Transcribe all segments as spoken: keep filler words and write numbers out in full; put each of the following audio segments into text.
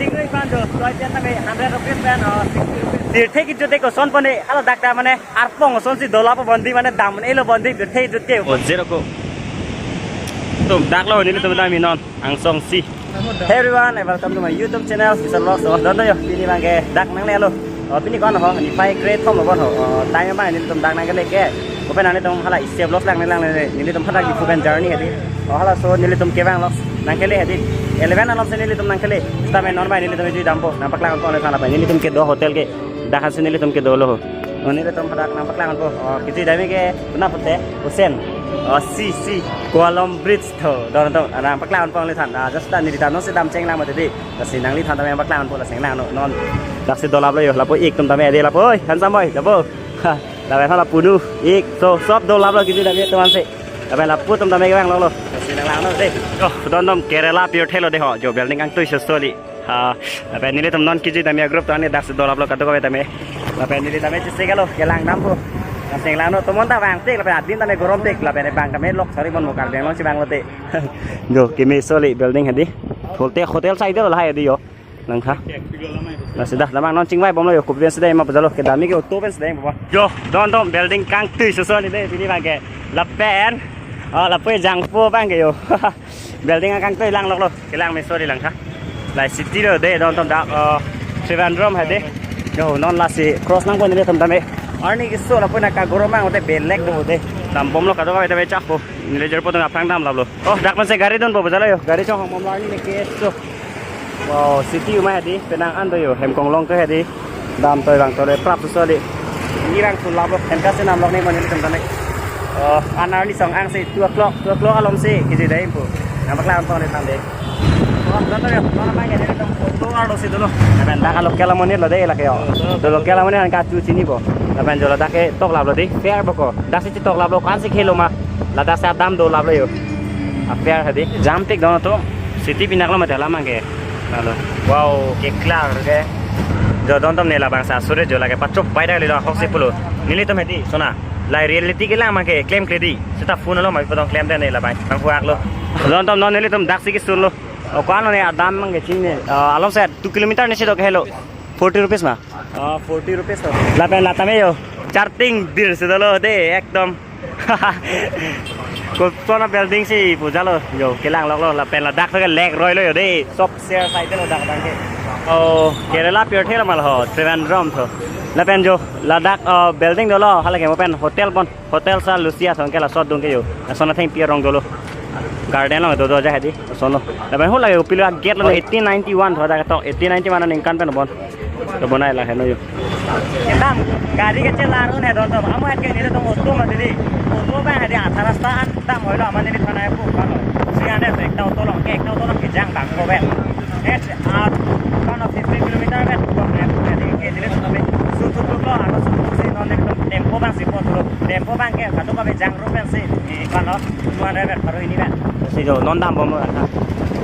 Hundred rupees pen, oh, sixty rupees. Pirthe kejut ke koson pone, hala dak ta mane arpong asonsi dolap bondi mane dam un-elo bondi pirthe kejut ke. Oh, zero ko. Tum dak lo nelitum dam non angsong si. Hey everyone, and welcome to my YouTube channel, Mister Vlogs. Oh, don do yo, pini abang ke dak nanglelo. Oh, pini ko-an ho, niphai kre-thom lo bon ho. Oh, time abang nelitum dak nangkele ke. Open nelitum hala isi vlogs lang lang nelitum hadak Diphu pen journey hedi. Oh, halaso nelitum kevang vlogs nangkele hedi. Eleven alom si nelitum nangkele. Sitame non abang nelitum kejui dampo. Nangpaklang ponpo ne sana abang. Nelitum kedo hotel ke. Dak an si nelitum kedo lo ho. Oh, nelitum hadak nangpaklang ponpo. Oh, kejui dam ke. Puna pute. Hussein. Oh, si, si. Kualom Bridge. Tho, don do, nangpaklang ponpo nelithan. Ah, just ta nelitum non si dam chenglang mati di. Lasi nanglithan tame paklang ponpo, lasi nang non. Daksi dolap lo yo, lapu-ik atum tame di lapu. Oi, handsome boy, lapu. Ha, lapen hala punu, ik, so, sob dolap lo kejui dam atum ansi. Lapen lapu atum tame kevang lo lo. Lasi nanglang non di. Oh, don do Kerala pirthe lo di ho, jo building kangtui sosoli. Ha, lapen nelitum non kejui dam a-group tame daksi dolap lo kadokave tame. Lapen neli tame chisi kalo, kelang dampo. Lasi nanglang non, tomon ta vang tik, lapen adim tame gorom tik, lapen bang tame lok sari mon mo Karbi Anglong si vang lo te. Jo, keme soli building hedi. Hotel, hotel side lo lahai hedi yo. Nangkha. Lasi dah, damnang non chingvai bomlo yo, kopi pen si dam ma pajalo, kedam ke auto pen si dam bomlo. Jo, don do building kangtui sosoli di, pini abang ke. Lapen, oh, lapu jangpo abang ke yo. Building akangtui lang lok lo, kelang me soli langkha. Lahai city lo di, don do dak, oh, Trivandrum hedi. Jo, non lasi cross nangpo nelitum tame. Arni keso lapu na kagorom ang te belek do de. Dam bomlo kadokave tame chakpo. Neli jirpo tong aphrang damlap lo. Oh, dak pensi gari dunpo pajalo yo. Gari chonghong bomlo arni ne keso. Wow, city umai hedi, penang an do yo, hem konglong ke hedi. Dam toi vang toi prap sosoli. Ni vang sulap lo, hem kasi nam lok ne mo nelitum tame. Oh, an arni song angsi two o'clock, two o'clock alom si kejui dam po. Nangpaklang ponpo nelithan di. Oh, don do yo, non abang ke nelitum auto arlo si dolo. Lapen dak local amonit lo di lake yo. Do local amonit an katu chinipo. Lapen jo ladak ke toklap lo di, fare boko. Daksi toklap lo, ko-an si khelo ma. Ladak si adam dolap lo yo. A-fare hedi. Jam tik don atum. City pinak lo mati alam abang ke. Lalo. Wow, keklar ke. Jo don do ne labangso asuri jo lake pachup pai dak lilo ahok si pulo. Nelitum hedi, sona. Lahai reality kelang abang ke, klemkle di. Seta phone lo ma putong klem de ne labang. Bang huak lo. Don do non nelitum daksi kesun lo. Oh, ko-an lo ne adam abang ke chini. Ah, alom si two kilometer ne si do ke helo. Forty rupees ma. Ah, forty rupees to. Lapen la tame yo. Charting bir si dolo de, ekdom. Koson a-building si pajalo yo, kelang lok lo, lapen ladak ke lek roi lo yo de, sob share side lo dak abang ke. Oh, Kerala pirthe lo ma lo ho, Trivandrum tho. Lapen jo, ladak, uh, building dolo, hala ke mo pen hotel pon, Hotel Sir Lucia ason ke laso adung ke yo. Lason atheng pi arong dolo. Garden lo do do aja hedi, lason lo. Lapen hala ke kopilo a-gate lo eighteen ninety-one tho dak to, eighteen ninety-one aningkan pen bon. Kebonai la heno yo. Kedam, gari kechelak un he don do. Amo et ke nelitum auto mati di. Auto abang hedi atha rasta an dam hoilo amat neli thana pu kano. Si ane ekta auto along ke, ekta auto along kejang bang ko vet. Et at kano fifteen kilometer vet ko vet. Hedi ke nelitum tame sutu lo, ano sutu si non nelitum tempo abang si po tulo. Tempo abang ke kadokave jang rupen si. Kano two hundred vet, baru ini vet. Si jo non dam bomlo langkha.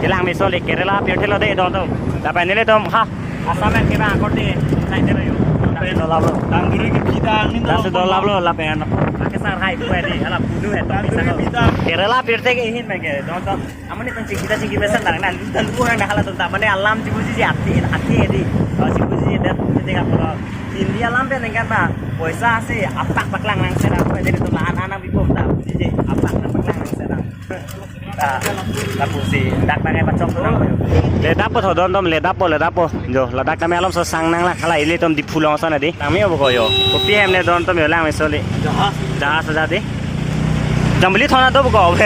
Kelang me soli Kerala pirthe lo de don do. Lapen nelitum ha. Assam en ke bang korte, sai tero yo. Lapen dolap lo. Dangduri ke bidang ni. Daksi dolap lo lapen. Ake sar hai tu edi, hala punu he to. Dangduri bisa ke bidang. Kerala pirthe ke ahin abang ke, don do. Amat nelitum chingki ta chingki mesen dang na, nelitum ko na hala tum ta mane alam chibuji ji ati, ati edi. Oh, chibuji ji dak, dak ko. Hindi alam pen nengkan ba. Poisa si apak paklang nang sera ko, jadi tum la an an bipom ta. Buji ji, apak nang paklang nang sera. Ah, lapu si dak abang ke pachok nang ko yo. Ledappo tho don do, ledappo, ledappo. Jo, ladak tame alom so sang nang la, hala ilitum Diphu along ason hedi. Nang me yo boko yo. Kopi hem ne don do yo lang me soli. Jahas. Jahas aja di. Jambili thona do boko.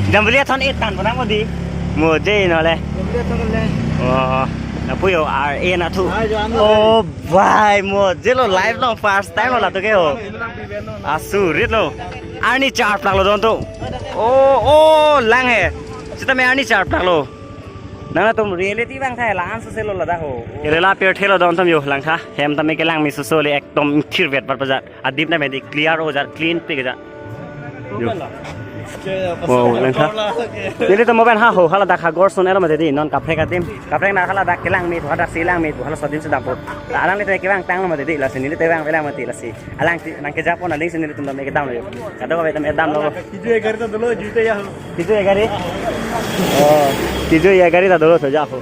Jambili thon et tan pona mo di. Mo je no le. Jambili thon le. Oh, lapu yo R A na thu. Ai, jo, ano. Oh, bhai, mo je lo live lo first time lo latum ke ho. Asurit lo. Arni char plak lo don do. Oh, oh, lang he. Sitame arni char plak lo. Nangtum reality abang thai la an sose lo ladak ho. Kerala pirthe lo don do yo langkha. Hem tame kelang me sosoli ekdom thir vet bat pajat. Adip na me di clear ho jat, clean pik jat. Yo. Wow, langkha. Nelitum mo pen ha ho, hala dak ha gor son elo mati di, non kaprek adim. Kaprek na hala dak kelang me, hala dak si lang me, hala so adim si dampo. Alanglitum kevang tang lo mati di, lasi nelitum vang velang mati lasi. Alang ti, nang kejapo na ding si nelitum dam ke dam lo yo. Kadokave tame dam lo. Kejui gari ta dolo, jui ta ya ho. Kejui gari? Oh, kejui gari ta dolo so ja ho.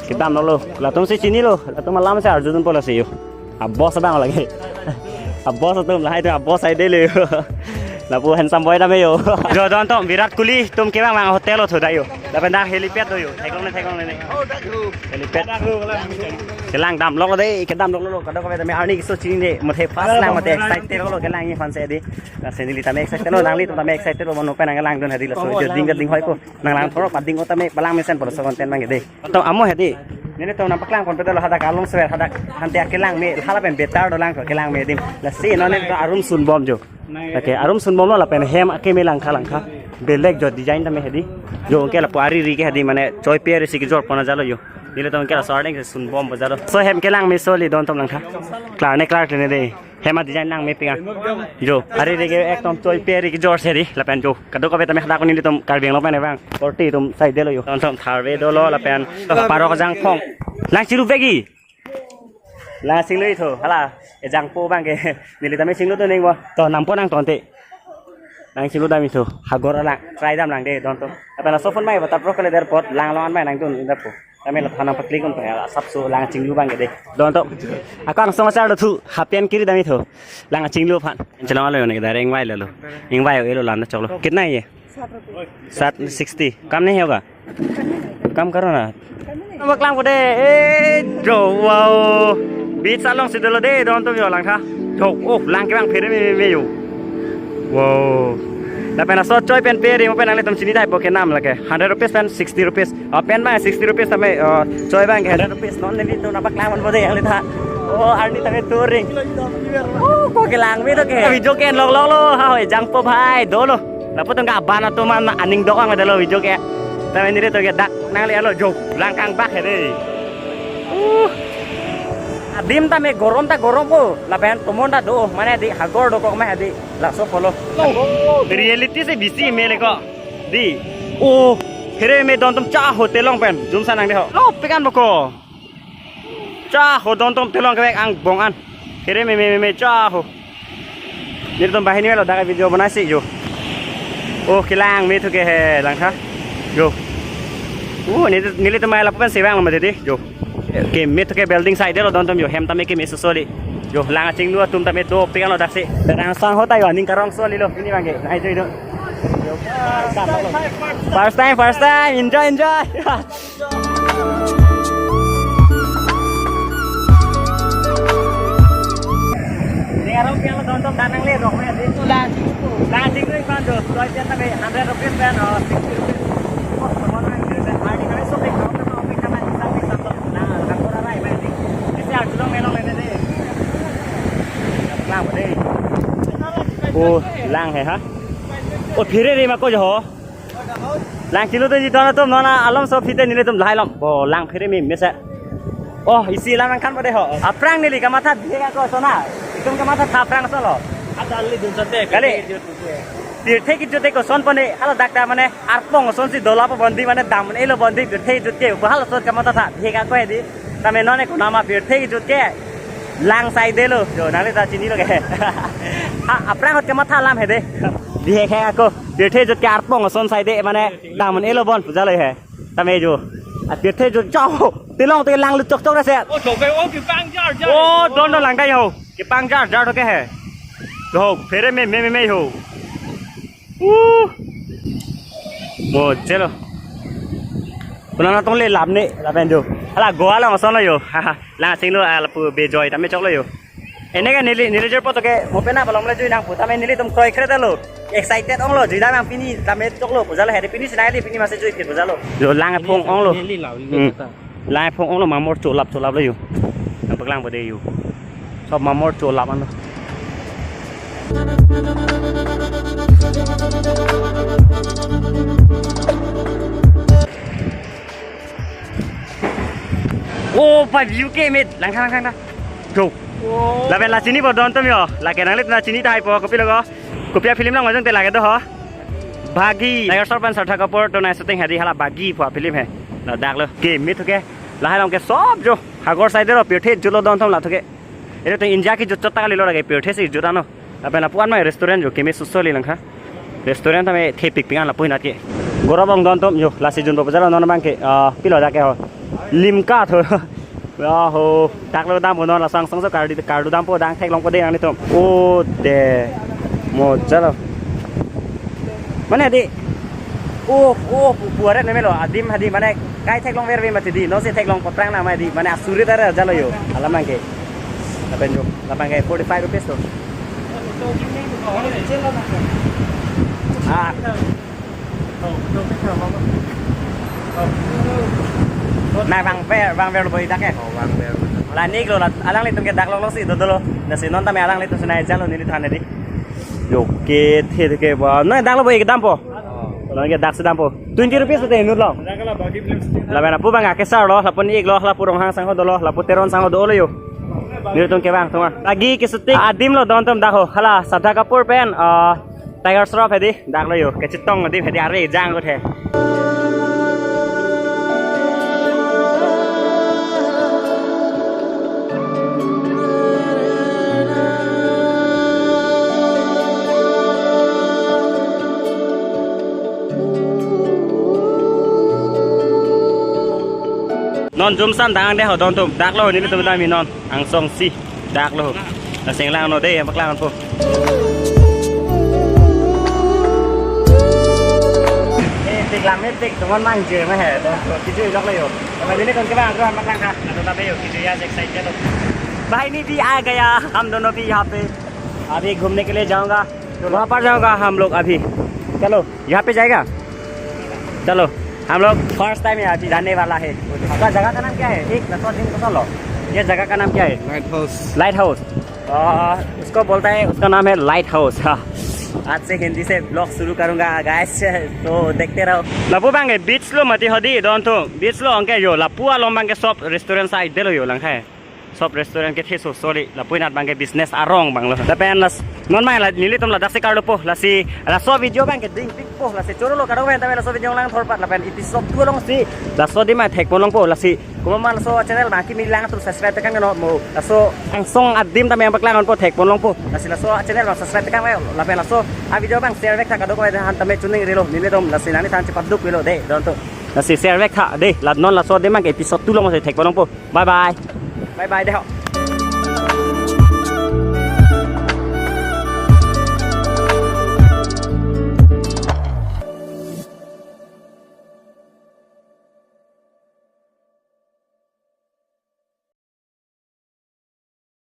Kedam lo, latum si chinilo, latum alam si arjudunpo lasi yo. Abos abang lake. Abos atum lahai atum abos aidelo yo. Lapu handsome boy tame yo. Jo don atum Virat Kohli atum kevang vang hotel lo tho da yo. Lapen dak helipad do yo. Theklongle theklongle ne. Helipad. Kelang damlok lo dei, kedam lok lo, kadokave tame arni keso chinine, muthe first lang mate excited lo, kelang ni fan se dei. Lasi neli tame excited lo, nanglitum tame excited lo, mano pen nangkelangdun hadi laso, jo ding ding hoipo. Nanglang thorok pading o tame palang mesen polo so content abang dei. To amo hadi. Nelitum nangpaklangponpe dolo hadak along sewer hadak hante akelang me hala pen better dolang ko kelang me adim. Lasi non netum arum sunbom jo. Oke, arum sunbomlo lapen hem akeme langkha langkha. Belek jo design tame hadi. Jo ke lapu ari ri ke hadi mane choi pe ari si kejorpon ajalo yo. Nelitum ke laso arni ke sunbompo ajalo. So hem kelang me soli don atum langkha. Klar ne klar ne dei. Hem adesign nangmepik an. Jo, ari ri ke ekdom choi pe ari kejor se dei. Lapen jo, kadokave tame hadak nelitum Karbi Anglong pen vang. Korte atum saidelo yo. Don atum tharve dolo lapen parok jangphong. Lang chiru vekji. Lang chinglu tho, hala, ejangpo abang ke, neli tame chinglu do neng bo. To nampo nangtongte. Lang chinglu dam tho, hagor alang, try damlang dei don atum. Lapen laso phone mai waterproof kali der apot, lang along an mai nangdun dapo. Tame la thanang paklikun pe, asapso lang chinglu abang ke dei. Don atum. Ako angsong achar do thu, half pant kiri dam tho. Lang chinglu aphan. Chelong alo ne, direct ingvai lalo. Ingvai elo lan choklo. Kitna ye? साठ रुपये। साठ, सिक्सटी। कम नहीं होगा? कम करो ना। Nangpaklangpo dei, eh, jo, wow. Beach along si dolo dei, don atum yo langtha. Jo, oh, lang kevang phere me, me, me yo. Wow. Lapen laso choi pen pe ri mo pen nanglitum chini tahai po kenam lake. Hundred rupees pen sixty rupees. Oh, pen abang sixty rupees tame, oh, choi abang ke hundred rupees. Non nelitum nangpaklangponpo dei yang letha. Oh, arni tame touring. Oh, ko kelang me to ke. Video ke lok lok lo, ha hoi jangpo bhai, dolo. Lapu atum ke aban atum an aning dokang dolo video ke. Tame nelitum ke dak nangle alo jo, lang kangbak he dei. Uh. Adim tame gorom ta gorom ko, lapen tomon ta do, mane dei hagor dokok ma dei, laso polo. Reality si bisi mele ko. Dei. Oh, phere me don atum cha hotel along pen, jum sanang dei ho. Lo pekan boko. Cha ho don atum telong kevek angbong an. Phere me me me me cha ho. Nelitum banghini lo dak video banai si jo. Oh, kelang me thu ke he langtha. Jo. Oh, neli, nelitum mai lapu pen si vang lo mati dei. Jo. Keme thu ke building side lo don atum yo hem tame keme so soli. Jo, lang chinglu atum tame dopik an lo dak si. Rangsang ho ta yo ning karong soli lo. Ini abang ke. Nai jo do. First time, first time. Enjoy, enjoy. Ning arong piang lo don atum dak nangle rok me dei. Lang chinglu. Lang chinglu ikon jo. Choi pen tame hundred rupees pen, oh, sixty rupees. Oh, tomon nang dei pen. Arni kami so pek, kami so pek, kami bisa, bisa. Lang, lang, kurang rai, mai dei. Isi arjulong melong le dei. Lang dei. Oh, lang he ha. Oh, phere ri ma ko jo ho. Lang chinglu to ji don atum non alom so phite nelitum lahai lom. Bo lang phere me mesa. Oh, isi lang nangkhanpo dei ho. Aphrang neli kamatha bihek ako ason na. Itum kamatha tha aphrang ason lo. Ada ali dun sate. Kali. Pirthe kejut ke kosonpo ne, hala dak ta mane arpong ason si dolo po bon dei mane dam un-elo bon dei pirthe kejut ke. Bo halason kamatha tha bihek ako he dei. Tame non e konama pirthe kejut ke lang saidelo. Jo, nangli ta chinilo ke. Ha, aphrang ahut kamatha alam he dei. Bihek he ako. Pirthe kejut ke arpong ason saide mane dam un-elo bon pu ajalo he. Tame jo. A pirthe kejut cho. Telong te lang lut chok chok ra se. Oh, chok ke, oh, kepang jar jar. Oh, don don lang dai ho. Kepang jar jar to ke he. Jo, phere me me me me ho. Uh. Mo chelo. Kuna na tong le lam ne, lapen jo. Hala Goa along ason lo yo. Lang chinglu, ah, lapu be joy tame choklo yo. Ene ke neli, neli jor poto ke, mo pena palom le jui nang pu, tame nelitum kroikre ta lo. Excited onglo, jui dam nang pini, tame choklo, pu ajalo he dei pini sinai li, pini masi jui phit pu ajalo. Jo lang phung onglo. Neli lau, neli Hmm. kata. Lang phung onglo, mamor cholap cholap lo yo. Nangpaklangpo dei yo. Sob mamor cholap an lo. Oh, pa view ke met. Langtha, langtha, langtha. Go. Oh. Lapen la chinipo don atum yo. Lake nanglitum ta chini tahai po, kopilo ko. Kopi a-film nang majong te lake do ho. Bhagi. Tiger Shroff pen Shraddha Kapoor atum nai shooting he dei hala Bhagi pu a-film he. Ladak lo. Ke met ke. Lahai along ke sob jo. Hagor saidelo pirthe kejut lo don atum la thu ke. Ere to India kejut chot ta kali lo lake pirthe si kejut ano. Lapen lapu an mai restaurant jo keme so soli langtha. Restaurant tame thepik pik an lapu inat ke. Gorobong don atum jo lasi junpo pu ajalo non abang ke, ah, pilo dak ke ho. Limka tho. Aho, daklo dampo non, laso angsong so kardi, kardu dampo, dang theklongpo dei nanglitum. O de. Mo jalo. Mane di. O, o, pu-, puaret ne melo, adim hadi mane kai theklong verve mati di, non si theklong paprang na mati di, mane asuri tara jalo yo. Alam nangke. Lapen jo, lapen ke forty-five rupees to. Ah. Na vangver, vangverlo bo dak ke. Oh, vangver. La nik lo, la alanglitum ke daklonglo si dodolo. Lasi non tame alanglitum si nai jalo neli than di. Yo ke the the ke ba. Na daklo bo ik dampo. Oh. Non ke dak si dampo. Twenty rupees te inut lo. Lapen lapu bang akesar lo, lapu ni ik lo, lapu Ronghang sangho dolo, lapu Teron sangho dolo yo. Nelitum kevang thoma. Lagi ke shooting adim lo don atum dak ho. Hala Shraddha Kapoor pen, ah, Tiger Shroff hedi, daklo yo. Kechetong adim hedi are jang kothe. Non jumsan dang de ho don atum, daklo nelitum dam non angsong si. Daklo. Lasi nanglang non dei, nangpaklangpo. Eh, tik lam eh, tik teman mangje mah he. Don atum kejui loklo yo. Kami ini kan kebang tuan makan ha. Atau tapi yo, kejui ya, excited lo. भाई निधि आ गया, हम दोनों भी यहाँ पे। अभी घूमने के लिए जाऊंगा, वहाँ पर जाऊंगा हम लोग अभी। चलो, यहाँ पे जाएगा। चलो, हम लोग फर्स्ट टाइम यहाँ पे जाने वाला है। आपका जगह का नाम क्या है? एक दसवां दिन को चलो। ये जगह का नाम क्या है? Light house. Light house. आ, उसको बोलता है, उसका नाम है लाइट हाउस। हाँ। आज से हिंदी से ब्लॉग शुरू करूंगा गाइस, तो देखते रहो। Lapu bang ke beach lo mati hodi don atum, beach lo anke yo, lapu along bang ke shop restaurant side lo yo lang hai. Shop restaurant ke theso soli, lapu inat bang ke business arong bang lo. Lapen las, non mai la nelitum ladak si karlo po, lasi laso video bang ke ding pik po, lasi choro lo kadokave tame laso video lang thorpat lapen episode two along si laso adim mai thekpon longpo, lasi komat ma laso channel bang kimi lang atum subscribe tekang no mo, laso angsong adim tame nangpaklang ponpo, thekpon longpo, lasi laso channel bang subscribe tekang lapen laso a video bang share vek tha kadokave han tame chuning rilo nelitum, lasi nangliphan chepaduk velo dei don atum. Lasi share vek tha dei, la non laso adim bang ke episode two along si thekpon longpo. Bye bye. Bye bye dei ho.